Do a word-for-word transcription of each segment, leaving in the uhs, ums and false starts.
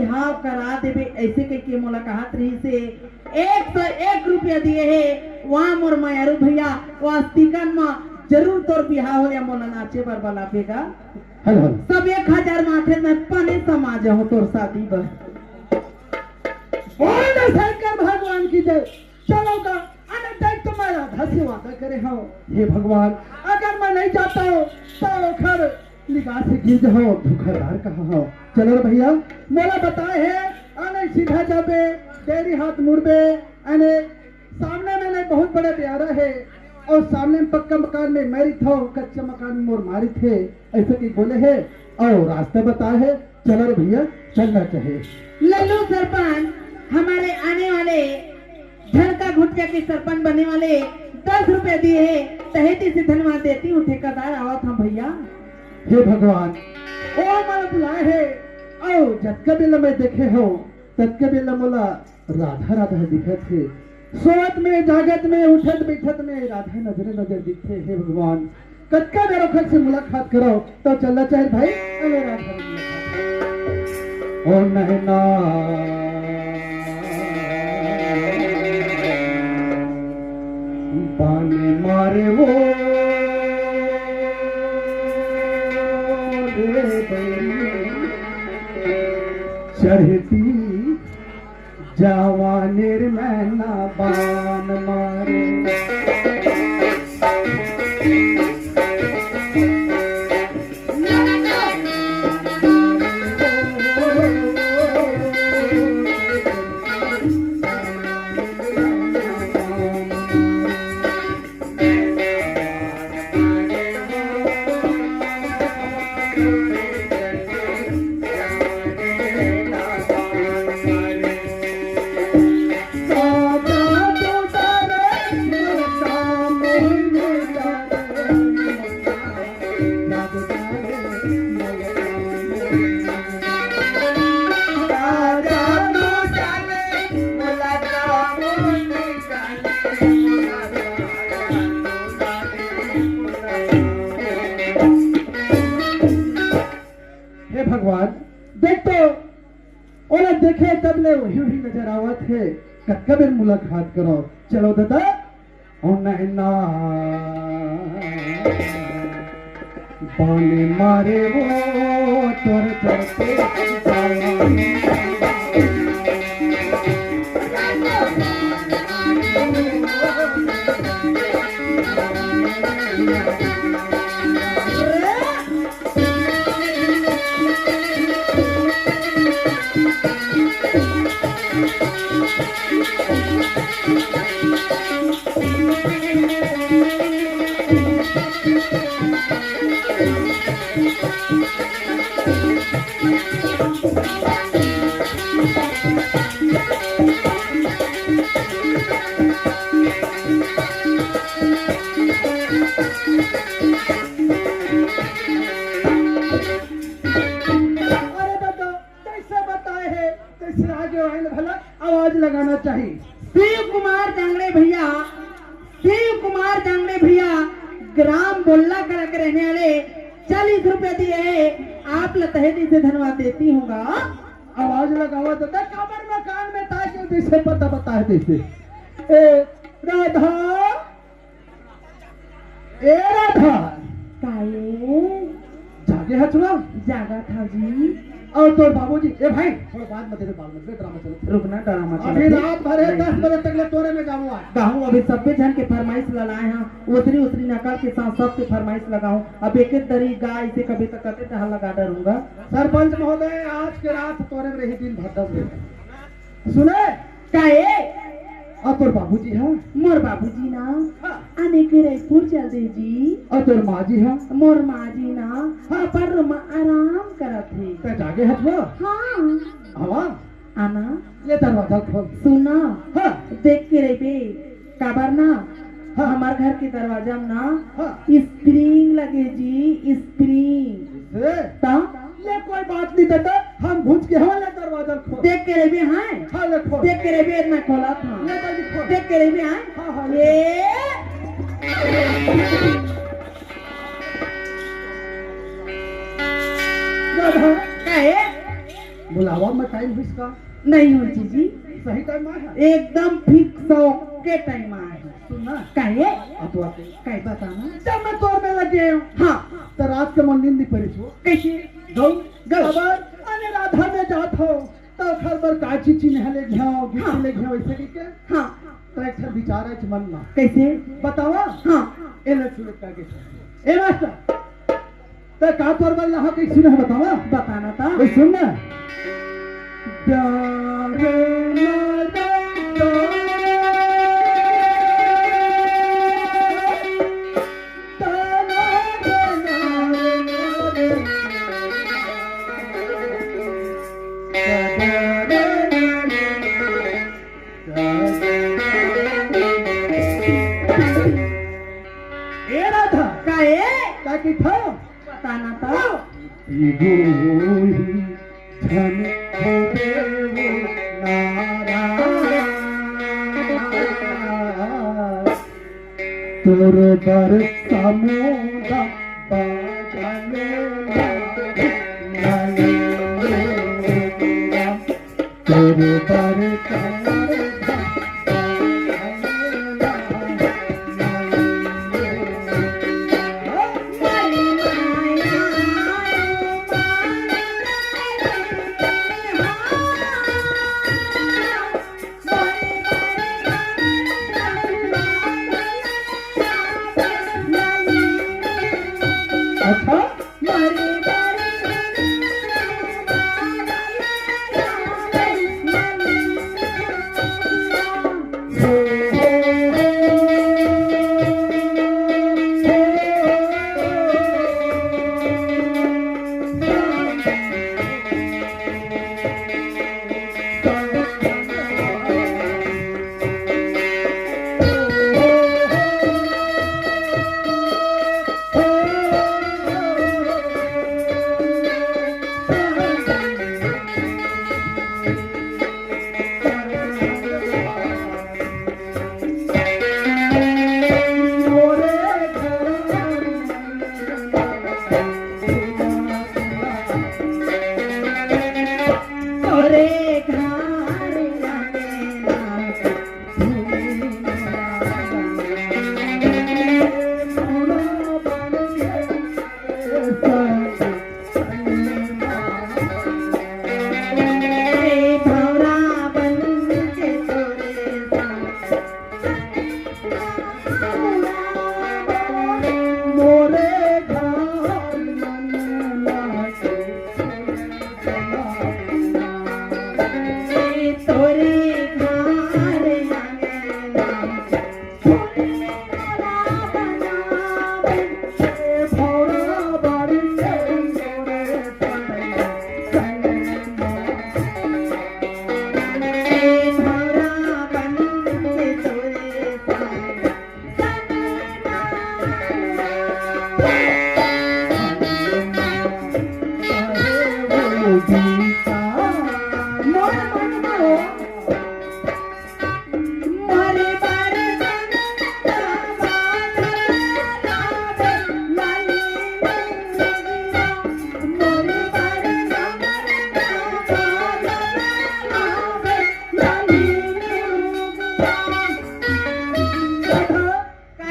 बिहाव करा देबे, ऐसे कहिके मोला कहत रहिस हे। एक सौ एक रुपया दिए हे, वाह मोर मयारू भैया, वास्तिकन म जरूर तोर बिहाव हो या मोला नाचे बर बलाबे गा। Hello, hello. सब एक हजार माथे में पने समा जाहूं तोर शादी बर। बोल दे शंकर भगवान की जय। चलो गा, अरे देख तो मैं राधा से वादा करे हूँ। हे भगवान, अगर मैं नहीं जाता हूँ तो ओखर निगाह से गिर जाओ, धोखाधड़ कहा हो। चलो रे भैया, मोला बताए हे, अने सीधा जाबे, डेरी हाथ मुड़बे, अने सामने में नहीं बहुत बड़े प्यारा है, और सामने में पक्का मकान में मैं रहिथव, कच्चा मकान में मोर माँ रहिथे, ऐसे की बोले है, और रास्ता बताए है। चलो रे भैया, चलना चाहिए। लल्लू सरपंच, हमारे आने वाले झलका घुटिया के सरपंच बनने वाले दस रुपया दिए हे, तहे दिल से धन्यवाद देती हूँ, ठेकेदार आवत हम भैया। हे भगवान, ओ मोला बुलाए हे, अउ जतका बेला मैं देखे हूँ, ततका बेला मोला राधा राधा दिखत हे। सोवत में, जागत में, उठत बैठत में राधा नजरे नजर दिखथे। हे भगवान, कतका बेर ओखर से मुलाकात करव, तो चलना चाहिए भाई। अरे राधा राधा। ओ नैना बाने मारे वो रे बंदी, चढ़ती जवानी रे मैना बान मारे। हे भगवान, देख तो, ओला देखे तब ले वही वही नजर आवत हे। कतका बेर मुलाकात करव। चलो दादा, ओ नैना बाने मारे वो तोर चढ़ते जवानी। अरे दादा, जैसे बताए हे, तैसे आगे वाले भला आवाज लगाना चाहिए। शिव कुमार जांगड़े भैया, शिव कुमार जांगड़े भैया, ग्राम बोल्ला कला के रहने वाले, चालीस रुपए दिए हे, आप ला तहे दिल से धन्यवाद देती हूँ गा। आवाज लगावा दादा, काबर मकान में ताय के जैसे पता बताए तैसे। ए राधा, ए राधा। काये? जागे हच ना? जागत हँव जी। अउ तोर बाबूजी, ए भाई, थोड़ा बाद में तेरे बाल में, ड्रामा चलो। रुकना, ड्रामा चलो। अभी रात भर हे, नहीं। दस बजे तक ले तोरे में जाऊंगा। कहूँ अभी सब्बे झन के फरमाइश ला लाए हँव, ओसरी ओसरी नकल के साथ सबके फरमाइश लगाहूँ। अब एक एक तरी गा इसे कभी तक कते टहल लगा डरूंगा। सरपंच महोदय, आज के रात तोरे में रही, दिन भर दस बजे। सुने? काये? अउ तोर बाबूजी ह? मोर बाबूजी ना, हाँ। आने के रईपुर चल दे जी। अउ तोर माँ जी ह? मोर माँ जी ना, हाँ। अपन रूम म आराम करत हे। तैं जागे हस वो? हाँ। आवा। आना। ले दरवाजा खोल। सुना। हाँ। देख के रहिबे, काबर ना, हाँ। हमर घर के दरवाजा म ना, हाँ। स्प्रिंग लगे जी, स्प्रिंग। से? ता? ले कोई बात नहीं दादा, हम घुस के हवन, ले दरवाजा खोल। देख के रहिबे, हाँ? हाँ, ले खोल। देख के रहिबे, मैं खोलत हँव। ले जल्दी खोल। देख के रहिबे, हाँ? हाँ, हाँ, ले ये। खोल। दादा। काये? बुलावा में टाइम बीस का? नहीं हो जीजी। सही टाइम आए है? एकदम फिक्स के टाइम आए है। सुन ना। काहे? अब तो आते। काहे बताना? जब मैं तोर में लगे हूँ। हाँ। तो रात के मन नींद नहीं पड़ी छो। कैसे? गौ, गौ। अबर, अरे राधा में जात हो, तो घर पर का चीज चीज है ले घ्याओ, गिफ्ट हाँ। ले घ्याओ, ऐसे करके। हाँ। तो एक ठन विचार है मन में। कैसे? बतावा? हाँ। ए ले सुन का के। ए मास्टर, त का तोर बर यहाँ कहीं सुने है बतावा? बताना था। ए सुन ना। ए राधा। का ए? का की था? बताना था। पीहू ही झन होबे वो नाराज। तोर बर समुंदर बादल लाल। अच्छा।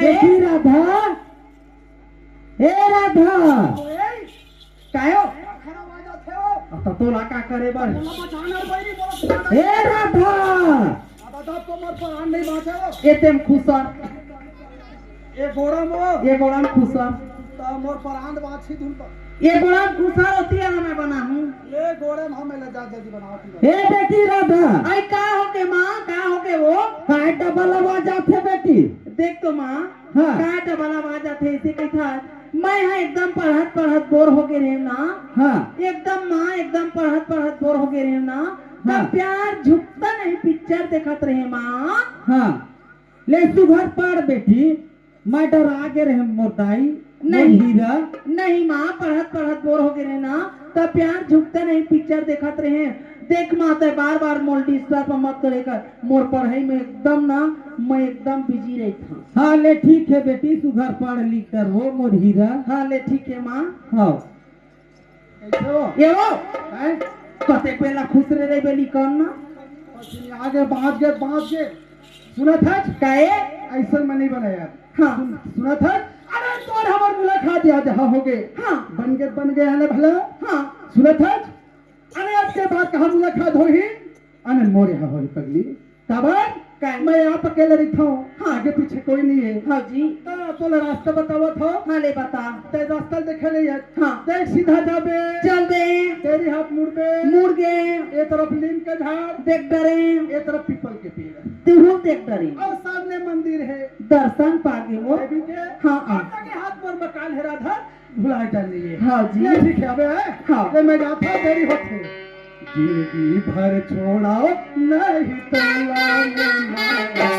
देखी राधा, ए राधा। कायो? अब तो तोला का करे बर? ए राधा। ए तेम खुसर। ए गोड़ा मो। ए गोड़ा म खुसर। त मोर परान बाछी धुन पर। ए गोड़ा म खुसर होती है ना, मैं बना हूँ। ले गोड़े म हमें ले जा, जल्दी बनाओ। ए बेटी राधा। आई का हो के माँ, का हो के वो? काय डबल आवाज आथे बेटी? देख तो माँ, हाँ। का डबल आवाज आथे, ऐसे कही था। मैं हा एकदम पढ़त पढ़त बोर हो गे रहेंव ना। हाँ। एकदम माँ, एकदम पढ़त पढ़त बोर हो गे रहेंव ना। हाँ। त प्यार झुकता नहीं पिक्चर देखत रहे माँ। हाँ। ले सुघर पढ़ बेटी, मैं डरा गे रहेंव मोर दाई, मोर नहीं, हीरा। नहीं माँ, पढ़त पढ़त बोर हो गे रहेंव ना, त प्यार झुकता नहीं पिक्चर देखत रहे। देख माँ, तैं बार बार मोर डिस्टर्ब मत करे कर, मोर पढ़ाई में एकदम ना, मैं एकदम बिजी रहिथंव। हाँ ले ठीक है बेटी, सुघर पढ़ लिख कर हो मोर हीरा। हाँ ले ठीक है माँ। हाँ। कैसे हो? ये हो। हैं? कते बेला खुश रहे रे बेली कौन ना? आगे बाँच गे, बाँच गे। सुनत हच? काहे? अइसन में नहीं बना यार। हाँ। सुन, सुनत हच? अरे तोर हमर मुलाकात याद हा होगे। हाँ। बन गे, बन गे है ना भला? हाँ। सुनत हच? अरे आज के बाद कहाँ मुलाकात होही? अने मोरे हा होही पगली। काबर? काहे? मैं आप अकेले रहिथौं। हाँ। आगे पीछे कोई नहीं है। हाँ जी। ता तोला रास्ता बतावत हौं। हाँ, ले बता। तैं रास्ता देखे नहीं है। हाँ। देख सीधा जाबे। चल दे। तेरी हाथ मुड़बे। मुड़ गे। ए तरफ नीम के झाड़। देख डरे। ए तरफ पीपल के पेड़। तू देख डरे। और सामने मंदिर है। दर्शन पागे वो। देवी के। हाँ, हाँ। आगे हाथ पर मकान है राधा। भुला जानी है। हाँ जी। ये ठीक है, अबे है? हाँ। ये मैं जाता हूँ, देरी होती है। जिंदगी भर छोड़ाओ, नहीं तो लाने माया।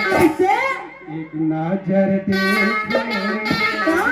कैसे? एक नजर देख ले। हाँ?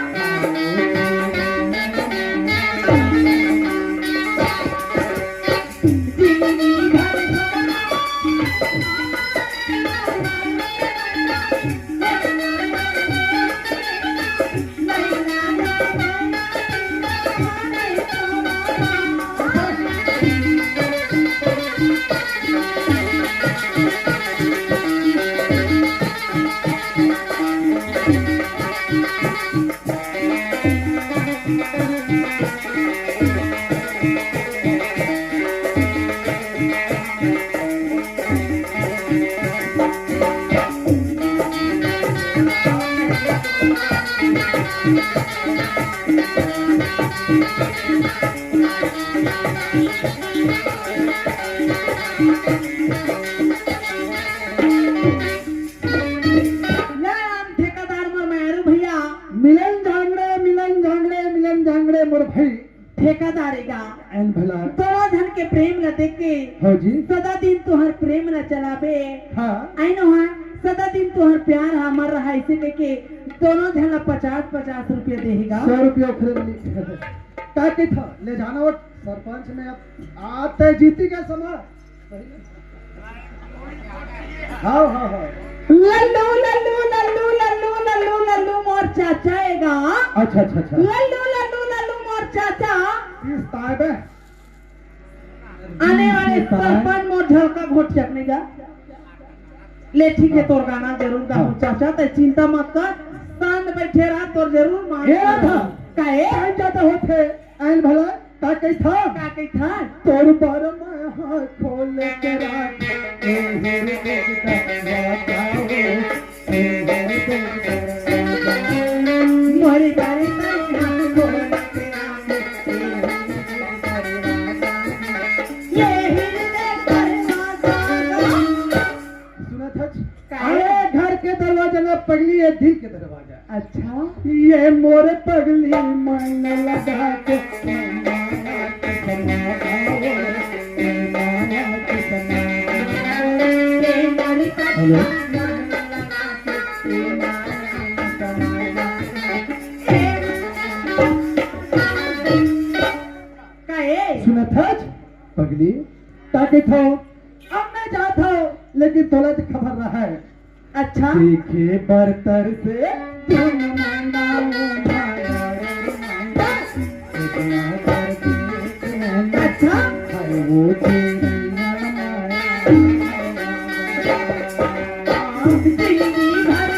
नाम ठेकेदार मोर मारू भैया। मिलन झांगड़े, मिलन झांगड़े, मिलन झांगड़े मोर भाई। ठेकेदार एगा। एन भला। दोनों झन के प्रेम ला देख के। हाँ जी। सदा दिन तुहर प्रेम ला चलाबे। हाँ। आइनो हाँ, सदा दिन तुहर प्यार हा अमर रहा, ऐसे कह के दोनों झन ला पचास पचास रुपया देहेगा। सौ रुपया ओखरे मिली। का के था? ले जाना वो सरपंच में अब आते जीती का समाज। हाँ, हाँ, हाँ। लल्लू, लल्लू, लल्लू, लल्लू, लल्लू, लल्लू, मोर चाचा एगा। अच्छा, अच्छा, अच्छा। लल्लू, लल्लू, लल्लू, मोर चाचा। किस ताय बे? आने वाले किस ताय? सरपंच मोर झलका घोट चकने जा। ले ठीक है, तोर गाना जरूर गाहूँ हाँ। चाचा, तैं चिंता मत कर, शांत बैठे रहा, तोर जरूर मान ये रहा था। काहे? टाइम ज्यादा होते। आइन भला, का कहिथा? का कहिथा? तोर बर मैं हाथ खोल के राख, ए हे रे देख दरवाजा हो, ए हे रे देख दरवाजा। मोरी बारी मैं हाथ खोल के राख, ए हे रे देख दरवाजा। ए हे रे देख दरवाजा। सुनत हच? का? अरे घर के दरवाजा ना पगली, ये दिल के दरवाजा। अच्छा। ये मोर पगली मन लगा के हेलो। काहे? सुनत हच पगली, का कहिथव? अब मैं जात हव, लेकिन तोला तो खबर रहा है। अच्छा। देखे बर तरसे तुम मनाओ माया रे माया। अच्छा। है वो तेरी माया। जिंदगी भर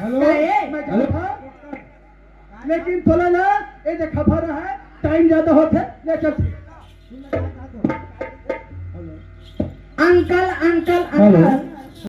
हेलो, ए, ए। मैं जात हव। लेकिन तोला ना, ए दे खबर है, टाइम ज्यादा होथे, ले चल। Uncle, uncle, hello. अंकल।